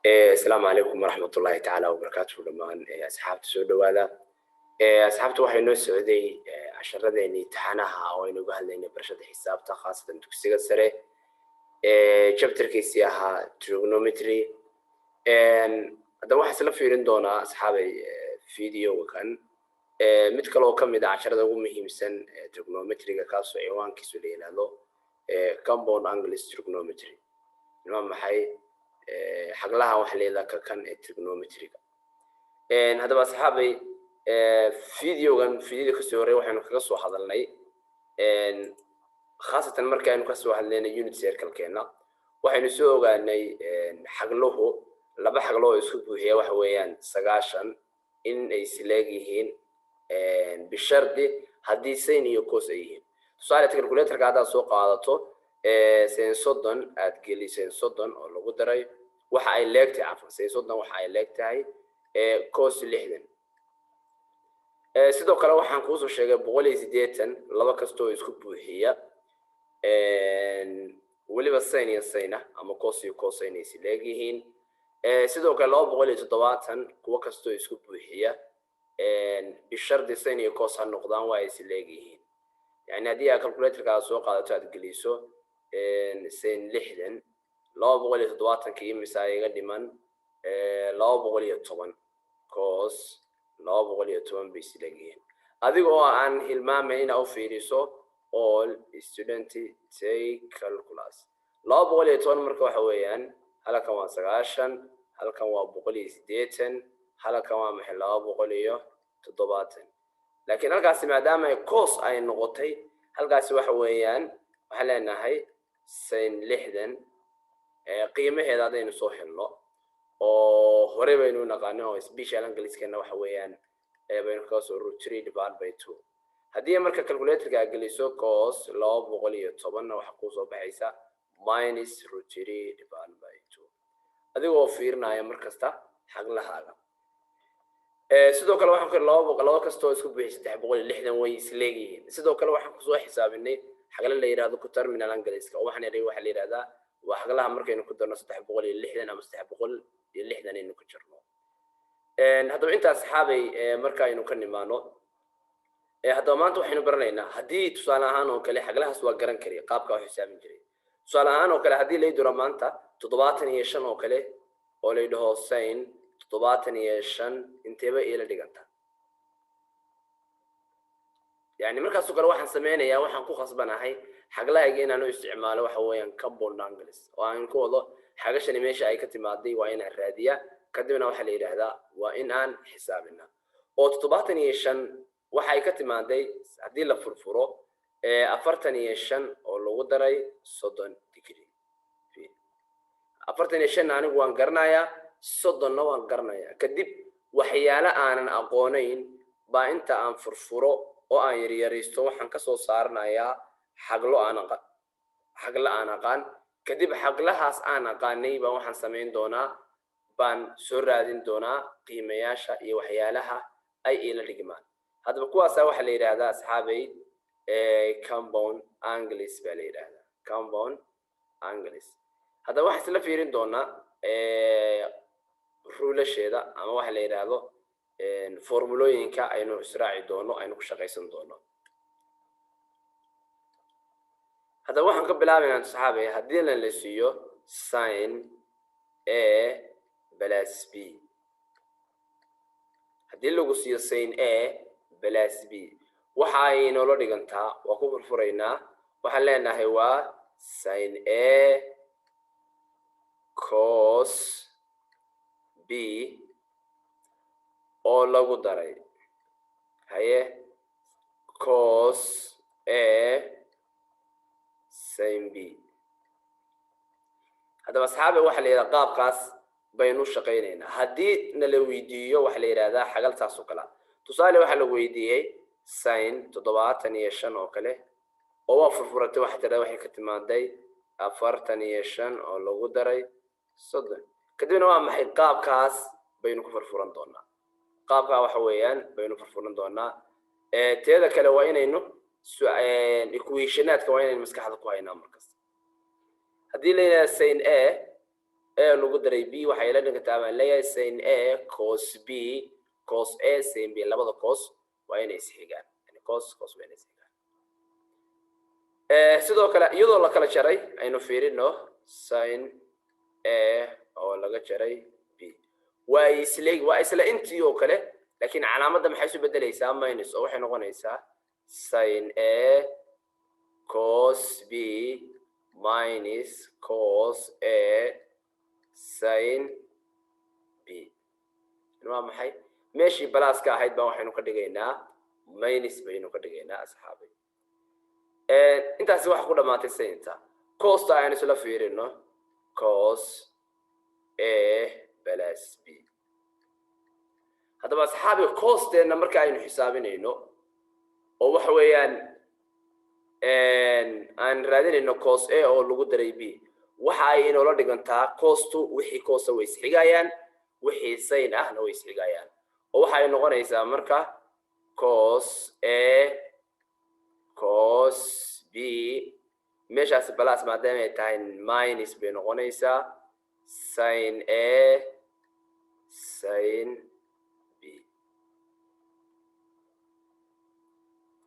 Asalaamu calaykum waraxmat ullaahi tacaala wabarakaatuhu. Dhammaan asxaabta, soo dhowaada. Asxaabta, waxay noo socday casharadeenii imtixaanaha oo aynu uga hadlaynay barashada xisaabta, khaasatan dugsiga sare, chapterkiisii ahaa trigonometry. Haddaba waxaa isla fiirin doonaa, asxaabay, videoga kan mid kale oo kamid ah casharada ugu muhiimsan trigonometryga, kaasoo ciwaankiisu la yihahdo compound angles trigonometry. Waa maxay xaglaha waxa la yihahdaa kakan ee trigonometryga? Haddaba asxaabay, videogan videoda kasoo horey waxaynu kaga soo hadalnay, khaasatan markii aynu kasoo hadlaynay unit circle-keena, waxaynu soo ogaanay xagluhu laba xaglo oo isku buuxiya waxa weeyaan 90 in ay isleeg yihiin, bishardi haddii sin iyo cos ay yihiin. Tusaale, calculatorka haddaad soo qaadato, sin 30 aad geli, sin 30 oo lagu daray waxa ay leegtahay, cafan, sin 30 waxa ay leeg tahay cos 60. Sidoo kale waxaan kuusoo sheegay 180 laba kasta oo isku buuxiya, weliba sin iyo sin ah ama cos iyo cos, inay is leeg yihiin. Sidoo kale 270 kuwo kastoo isku buuxiya, bishardi sin iyo cos ha noqdaan, waa ay is leeg yihiin. Yani haddii aad calculatorka aad soo qaadato, aad geliso sin 60, 270-ka imisa iga dhiman? 210. Cos 210 bay is leeg yihiin. Adiga oo aan hilmaamayn inaa u fiiriso all student take calculus, 210 marka waxa weeyaan halkan waa 90, halkan waa 180, halkan waa maxay? 270. Laakiin halkaasi maadaama ay cos ay noqotay, halkaasi waxa weeyaan waxaan leenahay sin 60 qiimaheeda haddaynu soo helno oo hore baynu naqaano oo special angles-keena waxa weeyaan baynu kaga soo root three divide by two. Haddii marka calculatorka aad geliso cos 210-na, waxaa kuusoo baxaysa minus root three divide by two, adigoo fiirinaya mar kasta xaglahaaga. Sidoo kale waxaan ku laba boqol laba kastoo isku buuxi 360 way isleegyihiin. Sidoo kale waxaan kusoo xisaabinay xagle la yidhahdo coterminal angles-ka, oo waxaan idhi waxaa la yidhahdaa waa xaglaha markaynu ku darno 360 ama 360 aynu ku jirno. Haddaba intaas, saxaabay, marka aynu ka nimaano, haddaba maanta waxaynu baranaynaa haddii tusaale ahaan oo kale xaglahaas waa garan kariya qaabka wax xisaabin jiray. Tusaale ahaan oo kale haddii lay diro maanta 75 oo kale oo lay dhaho sin 75 inteeba iila dhiganta? Yani markaasoo kale waxaan sameynayaa, waxaan ku khasbanahay xaglahayga inaan u isticmaalo waxa weeyaan compound angles, oo aan ku wado xagashani meesha ay ka timaaday waa inaan raadiyaa. Kadibna waxaa la yidhaahdaa waa in aan xisaabina, oo 75 waxa ay ka timaaday haddii la furfuro 45 oo lagu daray 30 degree. 45 anigu waan garanayaa, 30-na waan garanayaa. Kadib waxyaalo aanan aqoonayn baa inta aan furfuro oo aan yaryaraysto waxaan kasoo saaranayaa xaglo aan aqaan, xaglo aan aqaan. Kadib xaglahaas aan aqaanay baan waxaan samayn doonaa, baan soo raadin doonaa qiimayaasha iyo waxyaalaha ay iila dhigmaan. Haddaba kuwaasaa waxaa la yidhaahdaa, asxaabay, compound angles baa la yidhaahdaa, compound angles. Haddaba waxaan isla fiirin doonaa rules-keeda ama waxa la yidhaahdo formulooyinka aynu israaci doono, aynu ku shaqaysan doono. Haddaba waxaan ka bilaabaynaa, saxaabay, haddii la siiyo sin A plus B. Haddii lagu siiyo sin A plus B, waxa ay inoola dhigantaa, waa ku furfuraynaa. Waxaan leenahay waa sin A cos B oo lagu daray, haye, cos A sin B. Haddaba asxaabe, waxaa la yidhaha qaabkaas baynu u shaqaynaynaa haddii nala weydiiyo waxaa la yidhahdaa xagal saas oo kalea. Tusaale, waxaa lagu weydiiyey sin 75 oo kale, oo waa furfuratay, waxaa tidhahda waxay ka timaaday 45 oo lagu daray 30. Kadibna waa maxay? Qaabkaas baynu ku furfuran doonaa. Qaabkaa waxa weeyaan baynu furfuran doonaa. Teeda kale waa inaynu equationaadka waa inaynu maskaxda ku haynaa markasta. Haddii la yidhahda sin A A lagu daray B waxay ila dhigantaa baan leeyahay sin A cos B, cos A sin B. Labada cos waa inay isxigaan, yani cos cos waa inay isxigaan. Sidoo kale, iyadoo la kala jaray aynu fiirino. Sin A oo laga jaray B waa isle, waa isla intii oo kale, laakiin calaamadda maxay isu bedelaysaa? Minus, oo waxay noqonaysaa sin A cos B minus cos A sin B. Waa maxay? Meeshii pluska ahayd baa waxaynu ka dhigaynaa minus baynu ka dhigaynaa, asxaabay. Intaasi waxa ku dhamaatay sinta. Costa aynu isla fiirino. Cos A plus B. Haddaba, asxaabi, costeenna marka aynu xisaabinayno oo waxa weeyaan aan raadinayno cos A oo lagu daray B, waxa ay inoola dhigantaa costu wixii cosa way isxigayaan, wixii sin ahna way isxigayaan, oo waxa ay noqonaysaa marka cos A cos B, meeshaasi plus maadaama ay tahay minus bay noqonaysaa, sin A sin B.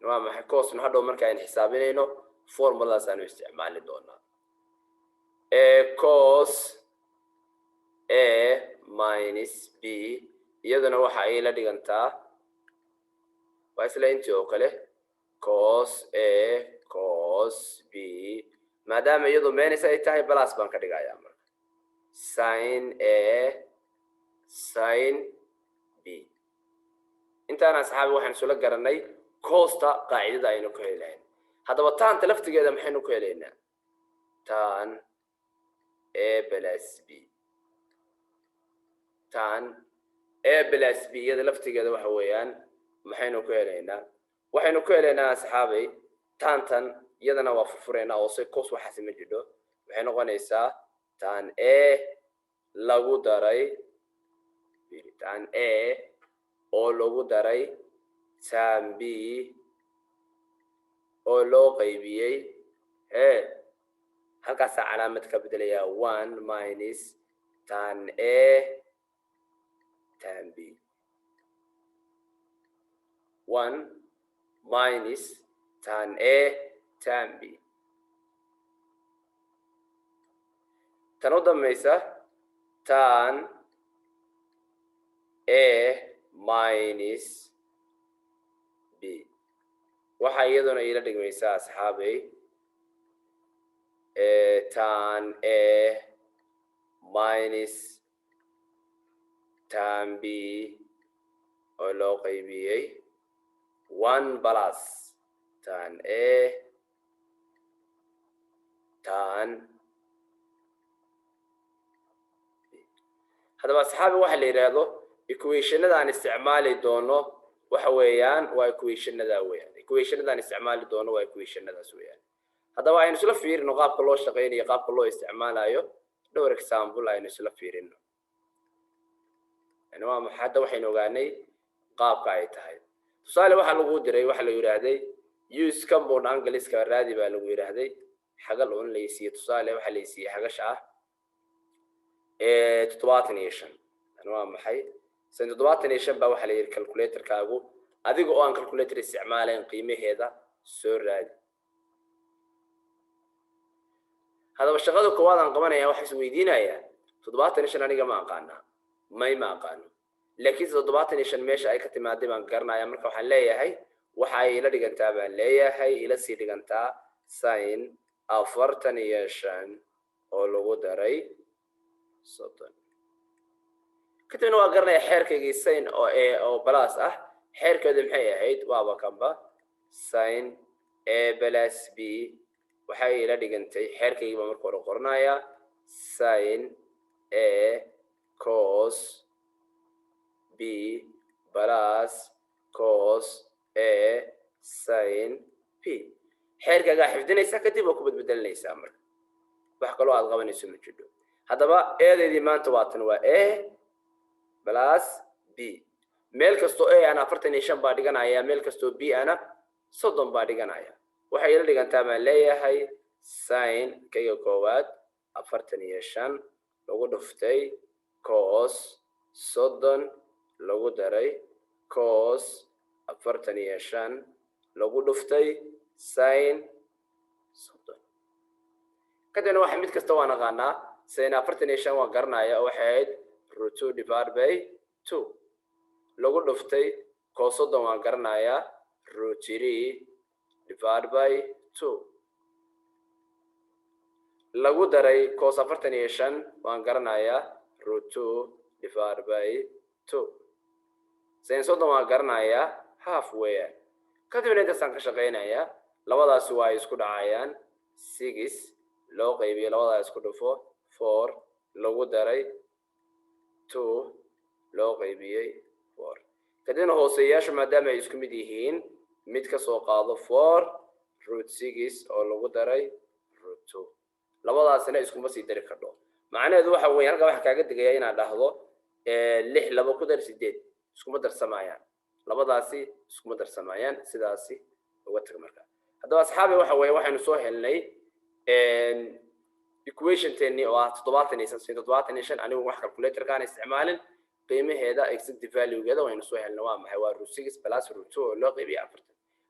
Waa maxay cosna? Hadhow marka aynu xisaabinayno formuladaas aanu isticmaali doonaa. Cos A minus B iyaduna waxa ay la dhigantaa waa isla intii oo kale, cos A cos B, maadaama iyadu minus ay tahay plus baan ka dhigayaa marka, sin A sin B. Intaan, asxaabi, waxaan isula garanay costa qaacidada aynu ku heli lahayn. Haddaba tanta laftigeeda maxaynu ku helaynaa? Tan A plus B, tan A plus B iyada laftigeeda waxa weeyaan maxaynu ku helaynaa? Waxaynu ku helaynaa, asxaabay, tantan iyadana waa furfuraynaa oo se cos waxaasi ma jidho. Waxay noqonaysaa tan A lagu daray tan A oo lagu daray tan B oo loo qaybiyey e halkaasaa calaamad ka bedelayaa, one minus tan A tan B, one minus tan A tan B. Tan u dambaysa, tan A minus B, waxaa iyaduna iila dhigmaysaa, asxaabay, tan A minus tan B oo loo qaybiyey one plus tan A tan B. Haddaba, asxaabi, waxa la yidhaahdo equationada aan isticmaali doono waxa weeyaan waa equationada weeyaan. Equationada aan isticmaali doono waa equationadaas weeyaan. Haddaba aynu isla fiirino qaabka loo shaqeynayo, qaabka loo isticmaalayo. Dhowr example aynu isla fiirino. Yani waa maxay? Hadda waxaynu ogaanay qaabka ay tahay. Tusaale waxaa lagu diray, waxa la yidhaahday use compound angleska raadi baa lagu yidhaahday. Xagal un laysiiyey, tusaale waxaa laysiiyey xagasha ah 75. Yani waa maxay? Sin 75 baa waxaa la yidhi calculatorkaagu, adiga oo aan calculator isticmaalayn, qiimaheeda soo raadi. Haddaba shaqada koowaad aan qabanaya waxaa is weydiinayaa: 75 aniga ma aqaanaa? May, ma aqaano, laakiinse 75 meesha ay ka timaaday baan garanaya. Marka waxaan leeyahay waxa ay ila dhigantaa baan leeyahay, ila sii dhigantaa sin 45 oo lagu daray 30. Kadibna waa garanaya xeerkaygii sin oo A oo plus ah. Xeerkeedu maxay ahayd? Waaba kanba, sin A plus B waxay ila dhigantay, xeerkaygii baa marka hore qoranaya, sin A cos B plus cos A sin B. Xeerkaagaa xifdinaysaa, kadib waa ku badbedelinaysaa. Marka wax kaloo aad qabanayso ma jidho. Haddaba A-deedii maanta waa tan, waa A plus B. Meel kastoo A ana 45 baa dhiganaya, meel kastoo B ana 30 baa dhiganaya. Waxay ila dhigantaa baan leeyahay sin kayga koowaad 45 lagu Lagu dhuftay cos 30 lagu daray cos 45 lagu dhuftay sin 30. Kadibna waxa mid kasta waa naqaanaa. Sin 45 waan garanaya oo waxay ahayd root two divide by two. Lagu dhuftay cos 30 waan garanayaa, root three divide by two. Lagu daray cos 45 waan garanayaa, root two divide by two. Sin 30 waan garanayaa, half weeyaan. Kadibna intaasaan ka shaqaynayaa. Labadaasi waa ay isku dhacayaan. Six loo qaybiyo labadaa isku dhufo, four lagu daray two loo qaybiyey four. Kadibna hooseeyaashu maadaama ay isku mid yihiin, mid ka soo qaado, four root six oo lagu daray root two. Labadaasina iskuma sii dari kardho. Macnaheedu waxa weeye, halkaa waxaa kaaga digaya inaad dhahdo lix laba ku dar sideed. Iskuma darsamayaan labadaasi, iskuma darsamayaan. Sidaasi uga tag. Marka haddaba, asxaabi, waxa weeye waxaynu soo helnay equation-teennii oo ah 75 sin 75. Anigu wax calculator-ka aan isticmaalin, qiimaheeda, exact value-geeda waynu soo helnay. Waa maxay? Waa root six plus root two oo loo qaybiyay 40.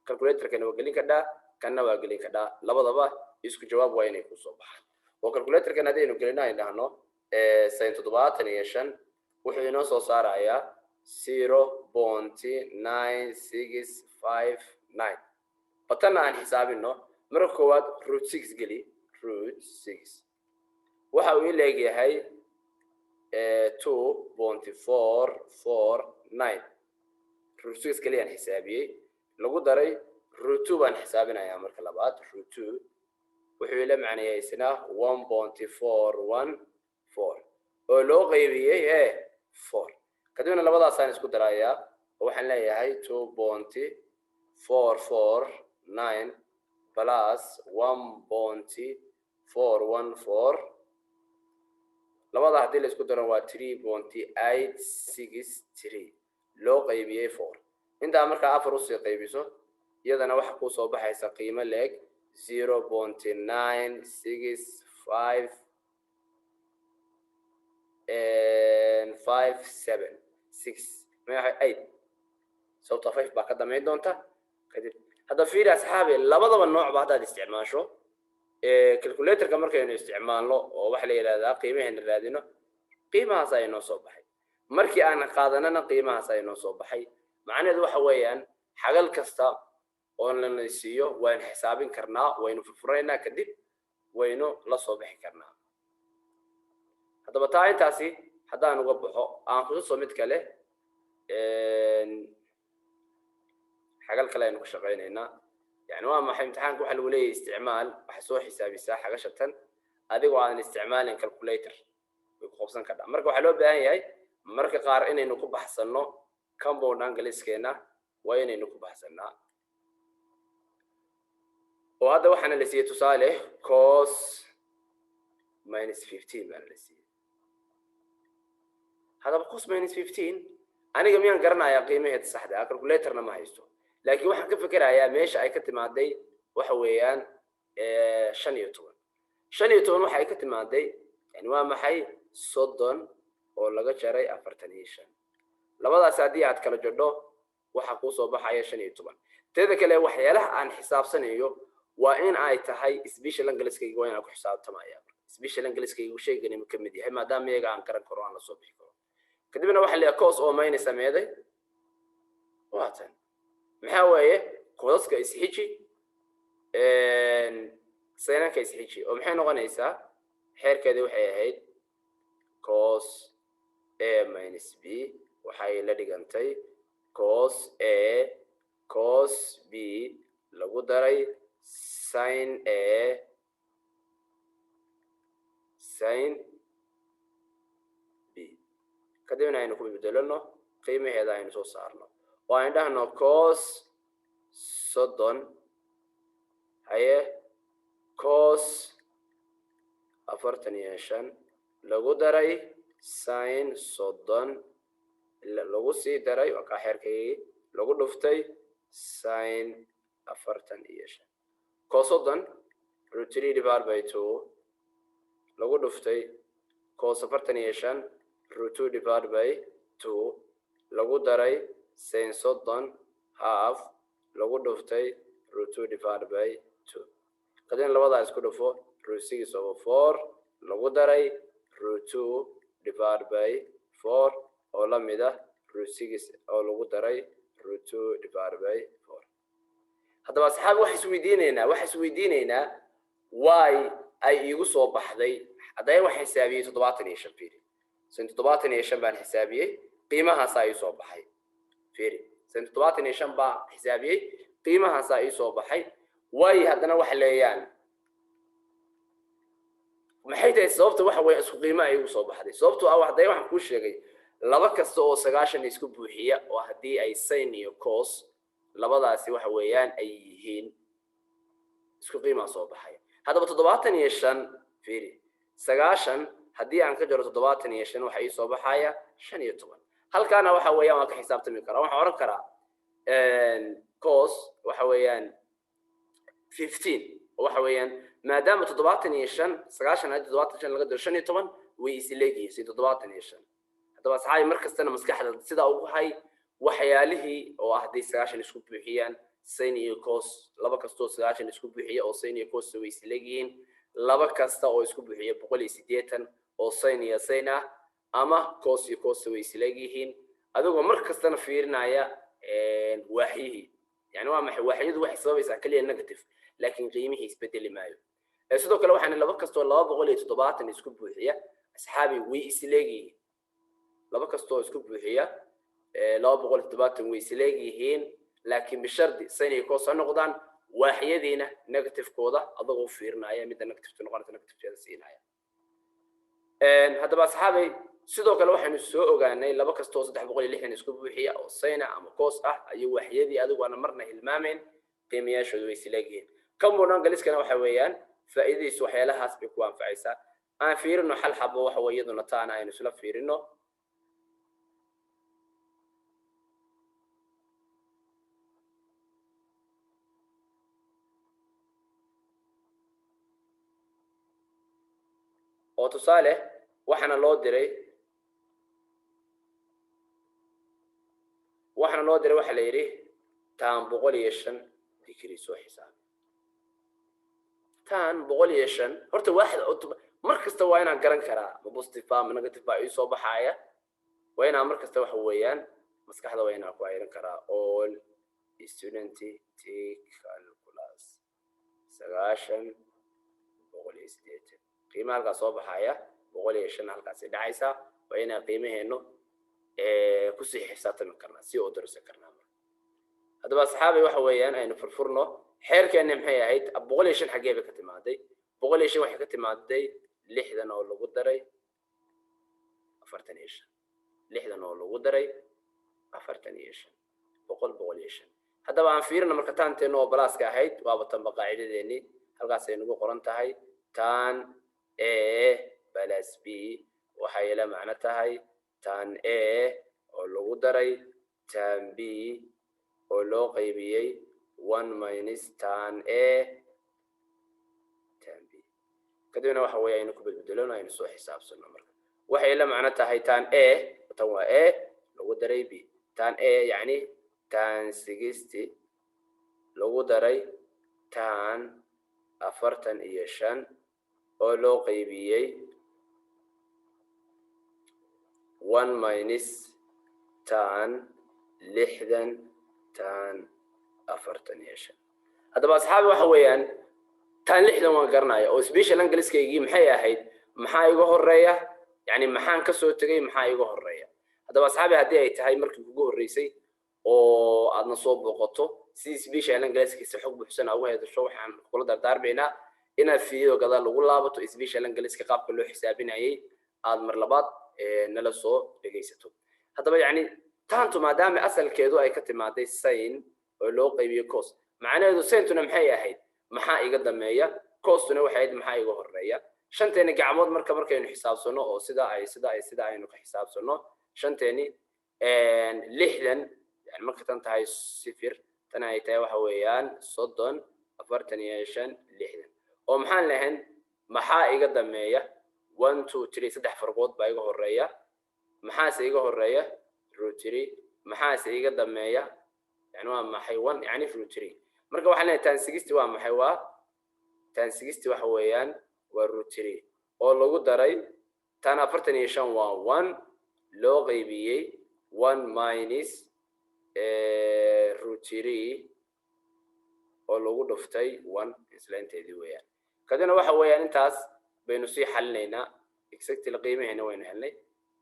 Calculator-kana waa gelin kadhaa, kanna waa gelin kadhaa, labadaba isku jawaab waa inay kusoo baxaan. Oo calculator-kan haddaynu gelino, aynu dhahno sin 75, wuxuu inoo soo saarayaa 0.9659. Batanna aan xisaabino. Marka koowaad root six geli. Root six waxa uu leegyahay 2.449. Root six keliyaan xisaabiyey. Lagu daray root two baan xisaabinayaa. Marka labaad root two wuxuu ila macnayaa isna 1.414 oo loo qaybiyey four. Kadibna labadaasaan isku darayaa oo waxaan leeyahay 2.449 plus 1.414. Labada haddii la isku daro waa 3.863 loo qaybiyey four. Intaa markaa afar usii qaybiso, iyadana waxa kusoo baxaysa qiimo leeg 0.965 five seven six eight, sababta five baa ka dambayn doonta. Kadib hadda fiiri, asxaabi, labadaba noocba haddaad isticmaasho. Calculator-ka markaynu isticmaalno oo waxa la yidhahdaa qiimaheena raadino, qiimahaas ayaa inoo soo baxay. Markii aan qaadanana, qiimahaas ayaa inoo soo baxay. Macnaheedu waxa weeyaan, xagal kasta oo lana siiyo waynu xisaabin karnaa, waynu furfuraynaa, kadib waynu la soo bixi karnaa. Haddaba taa intaasi haddaan uga baxo, aan kutuso mid kale. Xagal kale aynu ka shaqaynaynaa. Yani waa maxay? Imtixaanka waxaa lagu leeyahay isticmaal, waxaa soo xisaabisaa xagasha tan adigoo aadan isticmaalin calculator. Way ku qabsan kartaa. Marka waxaa loo baahan yahay marka qaar inaynu ku baxsanno compound angles-keena, waa inaynu ku baxsannaa. Oo hadda waxaana la siiyey tusaale, cos minus 15 baana la siiyey. Haddaba cos minus 15 aniga miyaan garanayaa qiimaheeda saxda ah? Calculator-na ma haysto, laakiin waxaan ka fikerayaa meesha ay ka timaaday. Waxa weeyaan 15. 15 waxa ay ka timaaday, yani waa maxay? 30 oo laga jaray 45. Labadaas haddii aad kala jadho, waxaa kuusoo baxaya 15. Teeda kale, waxyaalaha aan xisaabsanayo waa in ay tahay special angles-kayga, waa inaan ku xisaabtamaya. Special angles-kaygu shaygani ma ka mid yahay, maadaama iyaga aan garan karo, aan la soo bixi karo. Kadibna waxaa leeyahay cos oo minus sameeday waa tan. Maxaa weeye? Cos-aska isxiji, sin-anka isxiji. Oo maxay noqonaysaa? Xeerkeedii waxay ahayd cos A minus B waxay la dhigantay cos A cos B lagu daray sin A sin B. Kadibna aynu ku bedelano, qiimaheeda aynu soo saarno oo aynu dhahno cos 30, haye, cos 45 lagu daray sin 30 lagu sii daray, waa kaa xeerkaygii, lagu dhuftay sin 45. Cos 30, root three divided by two, lagu dhuftay Cos 45 root 2 divided by 2 lagu daray sin 30 half lagu dhuftay root 2 divided by 2. Kadibna labadaa isku dhufo, root 6 over 4 lagu daray root 2 divided by 4 oo la mid ah root 6 oo lagu daray root 2 divided by 4. Haddaba asxaabi, waxa isweydiineynaa why ay iigu soo baxday. Haddana waxaan xisaabiyey 75. Fiiri, sin 75 baan xisaabiyey, qiimahaasaa ii soo baxay. Fiiri, sin 75 baa xisaabiyey, qiimahaasaa ii soo baxay. Way haddana waxa leeyaan, maxay tahay sababta waxa weeye isku qiimo ay igu soo baxday? Sababtoo ah haddana waxaan kuu sheegay laba kasta oo 90 isku buuxiya oo haddii ay sin iyo cos labadaasi waxa weeyaan ay yihiin, isku qiimaa soo baxay. Haddaba 75, fiiri, 90 haddii aan ka jaro 75, waxa ii soo baxaya 15. Halkaana waxa weeyaan waan ka xisaabtami karaa. Waxaan odhan karaa cos waxa weeyaan 15, waxa weeyaan maadaama 75, 90 haddii 75 laga diro 15, way isleegyihiin si 75. Haddaba asxaabi, mar kastana maskaxda sidaa ugu hay waxyaalihii oo ah hadday 90 isku buuxiyaan sin iyo cos. Laba kastoo 90 isku buuxiya oo sin iyo cos way isleegyihiin. Laba kasta oo isku buuxiya 180 oo sin iyo sin ah ama cos iyo cos way isleegyihiin, adigoo mar kastana fiirinaya waaxyihii. Yani waa maxay waaxyadu? Waxay sababaysaa kaliya negative, laakiin qiimihii isbedeli maayo. Sidoo kale waxaan laba kastoo 270 isku buuxiya, asxaabi, way isleegyihiin. Laba kastoo isku buuxiya 270 way isleegyihiin, laakiin bishardi sin iyo cos ha noqdaan, waaxyadiina negativekooda adagoo fiirinaya, midda negativeta noqonaysa negativekeeda siinaya. Haddaba asxaabay, sidoo kale waxaynu soo ogaanay laba kastoo 360 isku buuxiya oo sin ah ama cos ah iyo waaxyadii, adigu aana marna hilmaamayn, qiimayaashoodu way isleegyihiin. Compound angleskana waxa weeyaan faa'iidadiisu waxyaalahaas bay ku anfacaysaa. Aan fiirino hal xabo, waxa weeye iyaduna taana aynu isla fiirino. Oo tusaale waxaana loo diray, waxa la yidhi tan 105 degree soo xisaabi. Tan 105 horta waaxid mar kasta waa inaan garan karaa, ma positive ba ma negative ba ii soo baxaaya. Waa inaan mar kasta waxa weeyaan maskaxda waa inaan ku ayran karaa. All student take calculus. 90, 180, qiimaha halkaas soo baxaya 105 halkaasi dhacaysa. Waa inaan qiimaheenu kusii xisaabtami karnaa, si oo darsan karnaa. Marka haddaba asxaabay, waxa weeyaan aynu furfurno xeerkeenni. Maxay ahayd 105? Xaggee bay ka timaaday 105? Waxay ka timaaday 60 oo lagu daray 45. 60 oo lagu daray 45, 105. Haddaba aan fiirino marka taanteenna oo pluska ahayd, waaba tanba qaacidadeennii halkaasay nagu qoran tahay. Tan A plus B waxay la macno tahay tan A oo lagu daray tan B oo loo qaybiyey one minus tan A tan B. Kadibna waxa weeye aynu ku bedbedelano, aynu soo xisaabsano. Marka waxay la macno tahay tan A, tan waa A lagu daray B, tan A yacni tan 60 lagu daray tan 45 oo loo qaybiyey one minus tan 60 tan 45. Haddaba asxaabi, waxa weeyaan tan 60 waan garanaya oo special angleskaygii maxay ahayd? Maxaa iga horeeya? Yani maxaan kasoo tegay? Maxaa iga horeeya? Haddaba asxaabi, haddii ay tahay markii kugu horreysay oo aadna soo booqato, si special angleskiisa xog buuxsan aa uga hedasho, waxaan kula dardaarmaynaa inaad video gadaal lagu laabato, special angleska qaabka loo xisaabinayay aad mar labaad nala soo dhegaysato. Haddaba yacni taantu maadaama asalkeedu ay ka timaaday sin oo loo qaybiyo cos, macnaheedu sintuna maxay ahayd? Maxaa iga dameeya? Costuna waxay ahayd maxaa iga horeeya? Shanteeni gacmood marka markaynu xisaabsano oo sida aynu ka xisaabsano shanteeni, 60, yani marka tan tahay 0, tan ay tahay waxa weeyaan 30, 45, 60, oo maxaan lahayn? Maxaa iga dameeya? One, two, three, saddex farqood baa iga horeeya. Maxaase iga horeeya? Root three. Maxaase iga dambeeya? Yani waa maxay? One, yani root three. Marka waxaan leeyahay tan 60 waa maxay? Waa tan 60 waxa weeyaan waa root three oo lagu daray tan 45, waa one loo qaybiyey one minus root three oo lagu dhuftay one, isla inteedii weeyaan. Kadibna waxa weeyaan intaas baynu sii xalinaynaa. Exactly qiimaheena waynu helnay.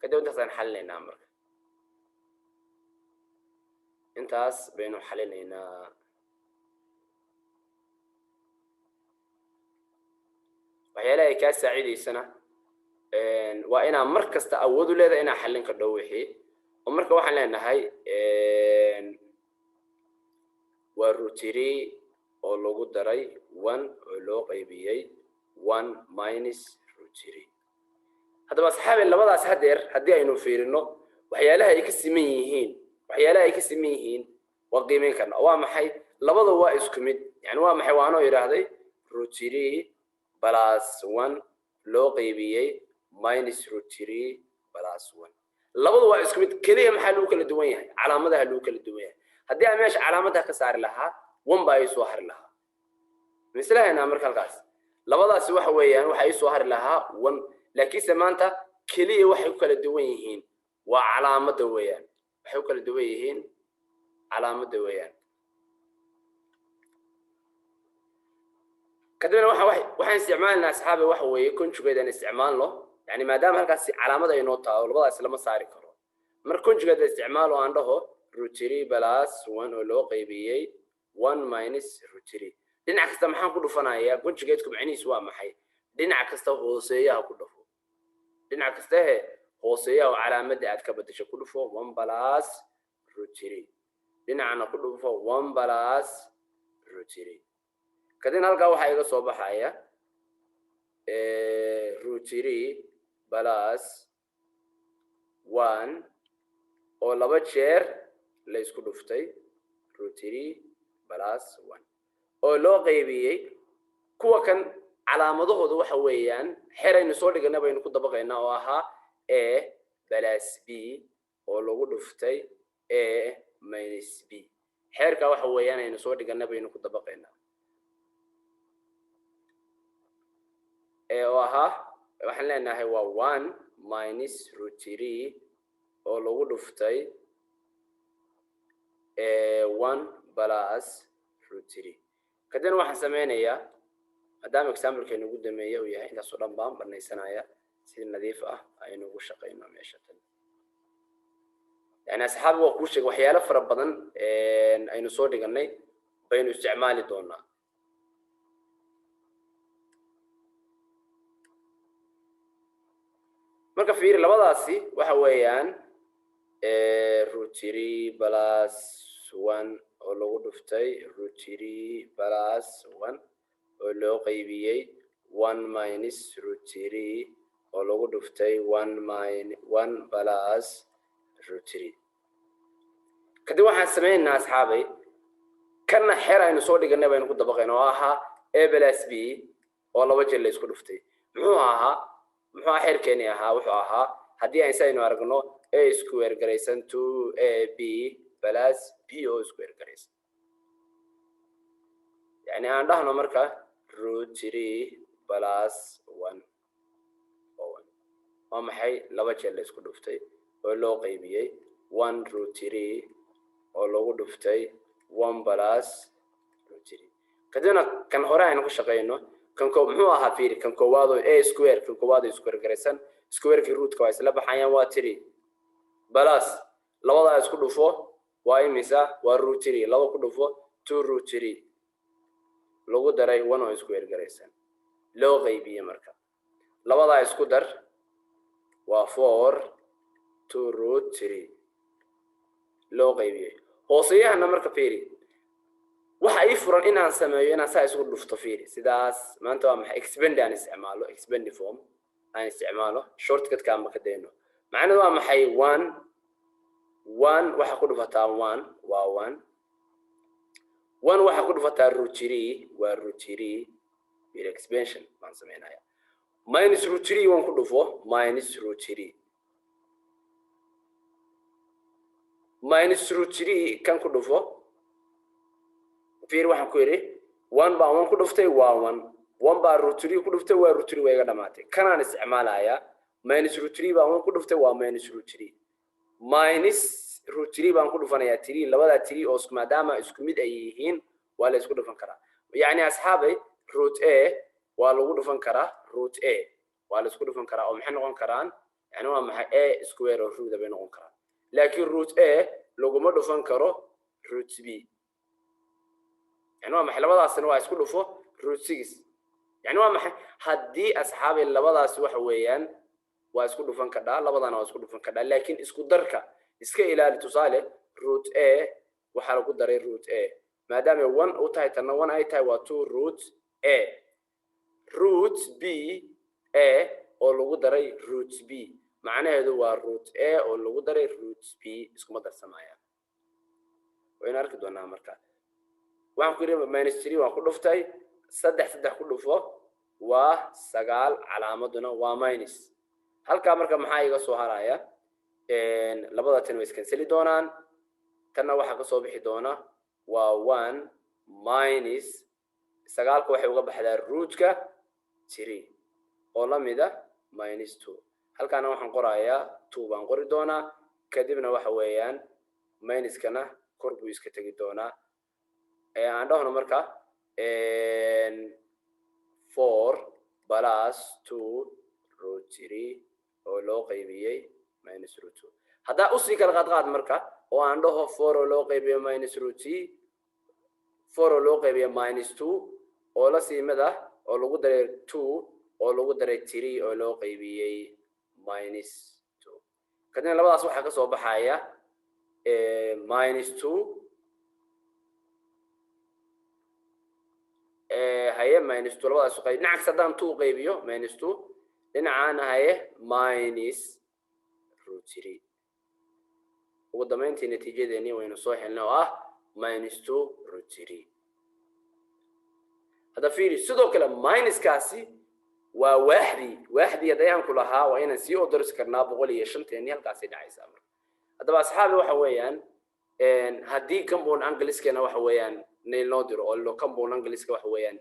Kadib intaasaan xalinaynaa. Marka intaas baynu xalinaynaa. Waxyaalaha ay kaa saacidaysana waa inaa mar kasta awood u leedahay inaa xallin kardho wixii oo. Marka waxaan leenahay waa root three oo lagu daray one oo loo qaybiyey one minus root three. Haddaba asxaabi, labadaas hadeer haddii aynu fiirino waxyaalaha ay ka siman yihiin waa qiimeyn karna. Waa maxay? Labada waa isku mid. Yani waa maxay? Waa anoo yidhaahday root three plus one loo qaybiyey minus root three plus one. Labadu waa isku mid. Keliya maxaa lagu kala duwan yahay? Calaamadaha lagu kala duwan yahay. Haddii aan meesha calaamadaha ka saari lahaa, one baa ii soo hari lahaa mislahaynaa. Marka halkaas labadaasi waxa weeyaan waxaa ii soo hari lahaa one, laakiinse maanta keliya waxay ku kala duwan yihiin waa calaamadda weeyaan. Waxay ku kala duwan yihiin calaamadda weeyaan. Kadibna waxaan isticmaalnaa, asxaabi, waxa weeye conjugate aan isticmaalno. Yani maadaama halkaasi calaamad ay noo taalo, labadaasi lama saari karo. Marka conjugate isticmaalo, aan dhaho root three plus one oo loo qaybiyey one minus root three. Dhinac kasta maxaan ku dhufanayaa? Conjugate-ku macnihiisu waa maxay? Dhinac kasta hooseeyaha ku dhufo. Dhinac kasta he hooseeyaha oo calaamadda aad ka bedesho ku dhufo. One plus root three, dhinacna ku dhufo one plus root three. Kadibna halkaa waxaa iga soo baxaya root three plus one oo laba jeer la isku dhuftay root three plus one oo loo qaybiyey. Kuwa kan calaamadahooda waxa weeyaan xeraynu soo dhigana baynu ku dabaqaynaa, oo ahaa a plus b oo lagu dhuftay a minus b. Xeerka waxa weeyaan aynu soo dhigana baynu ku dabaqaynaa, oo ahaa waxaan leenahay waa one minus root three oo lagu dhuftay one plus root three. Kadibna waxaan sameynayaa, maadaama example-keenu ugu dambeeya uu yahay, intaasoo dhan baan banaysanaya si nadiif ah aynu ugu shaqeyno meesha tan. Yani asxaabi, waa kuu sheegay, waxyaalo fara badan aynu soo dhiganay baynu isticmaali doonaa. Marka fiiri, labadaasi waxa weeyaan root three plus one oo lagu dhuftay root three plus one oo loo qaybiyey one minus root three oo lagu dhuftay one min one plus root three. Kadib waxaan sameynaynaa, asxaabay, kana xeer aynu soo dhiganay baynu ku dabaqayna, oo ahaa a plus b oo laba jeer la isku dhuftay. Muxuu ahaa? Muxuu ahaa xeerkeeni ahaa? Wuxuu ahaa haddii aan si aynu aragno a square garaysan two a b plus b oo square garaysan. Yani aan dhahno marka root three plus one oo one waa maxay? Laba jeer la isku dhuftay oo loo qaybiyey one root three oo lagu dhuftay one plus root three. Kadibna kan hore aynu ka shaqeyno. Kan ko muxuu ahaa? Fiiri, kan koowaad oo a square, kan koowaad oo square garaysan, square-kii rootka waa isla baxayaan, waa three plus labadaa isku dhufo. Waa imisa? Waa root three. Laba ku dhufo, two root three, lagu daray one oo square garaysan, loo qaybiyey. Marka labadaa isku dar, waa four two root three loo qaybiyey. Hooseyahana marka fiiri, waxa ii furan inaan sameeyo inaan saa isugu dhufto. Fiiri sidaas. Maanta waa maxay? Expand aan isticmaalo, expand form aan isticmaalo, shortcutka ama ka dayno. Macnaheedu waa maxay? One one waxa ku dhufataa one waa one. One waxa ku dhufataa root three waa root three. Expansion baan sameynaya. Minus root three one ku dhufo, minus root three, minus root three kan ku dhufo. Fiir, waxaan ku yidhi one baa one ku dhuftay waa one, one baa root three ku dhuftay waa root three. Waa iga dhamaatay. Kanaan isticmaalayaa. Minus root three baan one ku dhuftay waa minus root three. Minus root three baan ku dhufanayaa three. Labadaa three oo isku, maadaama isku mid ay yihiin, waa la isku dhufan karaa. Yacni asxaabay, root a waa lagu dhufan karaa root a, waa la isku dhufan karaa oo maxay noqon karaan? Yani waa maxay? A square oo root bay noqon karaan. Laakiin root a laguma dhufan karo root b. Yani waa maxay? Labadaasina waa isku dhufo root six. Yani waa maxay? Haddii asxaabay labadaasi waxa weeyaan waa isku dhufan kadhaa, labadana waa isku dhufan kadhaa, laakiin isku darka iska ilaali. Tusaale, root a waxaa lagu daray root a, maadaama one u tahay, tanna one ay tahay, waa two root a. Root b a oo lagu daray root b, macnaheedu waa root a oo lagu daray root b, iskuma darsamayaan. Waynu arki doonaa. Marka waxaan ku yidhi minus three waan ku dhuftay, saddex saddex ku dhufo waa sagaal, calaamaduna waa minus. Halkaa marka maxaa iga soo haraya? Labada tan way iskanseli doonaan. Tanna waxaa kasoo bixi doona waa one minus sagaalka, waxay uga baxdaa rootka three, oo la mida minus two. Halkaana waxaan qorayaa two baan qori doonaa. Kadibna waxa weeyaan minuskana kor buu iska tegi doonaa. Aan dhahno marka four plus two root three oo loo qaybiyey minus root two. Haddaa usii kala qaadqaad marka oo aan dhaho four oo loo qaybiyo minus root three, four oo loo qaybiyo minus two oo la siimad ah oo lagu daray two oo lagu daray three oo loo qaybiyey minus two. Kadibna labadaas waxaa kasoo baxaya minus two. Haye, minus two labadaas qayb dhinac kasta haddaan two qaybiyo, minus two dhinacaana, haye, minus root three. Ugu dambeyntii natiijadeeni waynu soo helnay oo ah minus two root three. Hadda fiiri, sidoo kale minuskaasi waa waaxdii. Waaxdii haddii ku lahaa waa inaan sii odorsi karnaa 105-teeni halkaasay dhacaysaa. Marka haddaba asxaabi, waxa weeyaan haddii compound angleskeena waxa weeyaan nailnoo diro oo lo compound angleska waxa weeyaan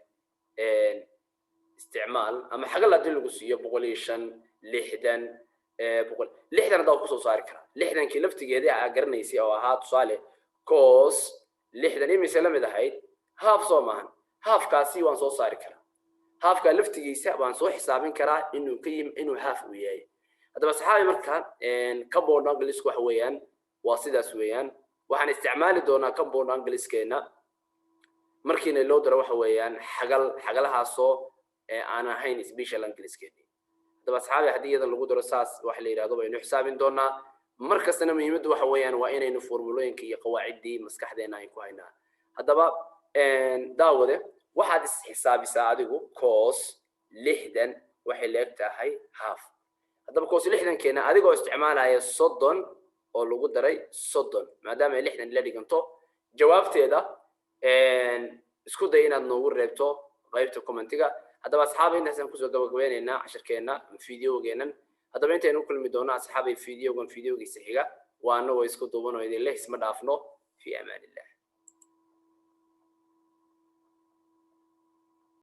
isticmaal ama xagal haddii lagu siiyo 105, 60, 160, haddaa kusoo saari karaa. 60-kii laftigeedii aa garanaysay oo ahaa tusaale cos 60 imise la mid ahayd? Half soo maahan? Halfkaasi waan soo saari karaa. Halfkaa laftigiisa waan soo xisaabin karaa inuu ka yim inuu half uu yahay. Haddaba saxaabi, marka compound anglesku waxa weeyaan waa sidaas weeyaan. Waxaan isticmaali doonaa compound angleskeena markiina loo daro waxa weeyaan xagal, xagalahaasoo aan ahayn special angleskeeni. Haddaba asxaabi, haddii iyadan lagu daro saas waxa la yidhahdo baynu xisaabin doonaa. Mar kastana muhiimaddu waxa weeyaan waa inaynu formulooyinka iyo qawaaciddii maskaxdeena aynu ku haynaa. Haddaba daawade, waxaad isxisaabisaa adigu cos 60 waxay leeg tahay half. Haddaba cos 60-keena adigoo isticmaalaya 30 oo lagu daray 30, maadaama ay 60 la dhiganto, jawaabteeda isku day inaad noogu reebto qaybta commentiga. Haddaba asxaaba, intaasaan kusoo gabagabeynaynaa cashirkeenna videogeennan. Haddaba intaynu u kulmi doono asxaabay videogan videogiisa xiga, waa anagoo isku duuban oo idin leh isma dhaafno. Fi amaan illah.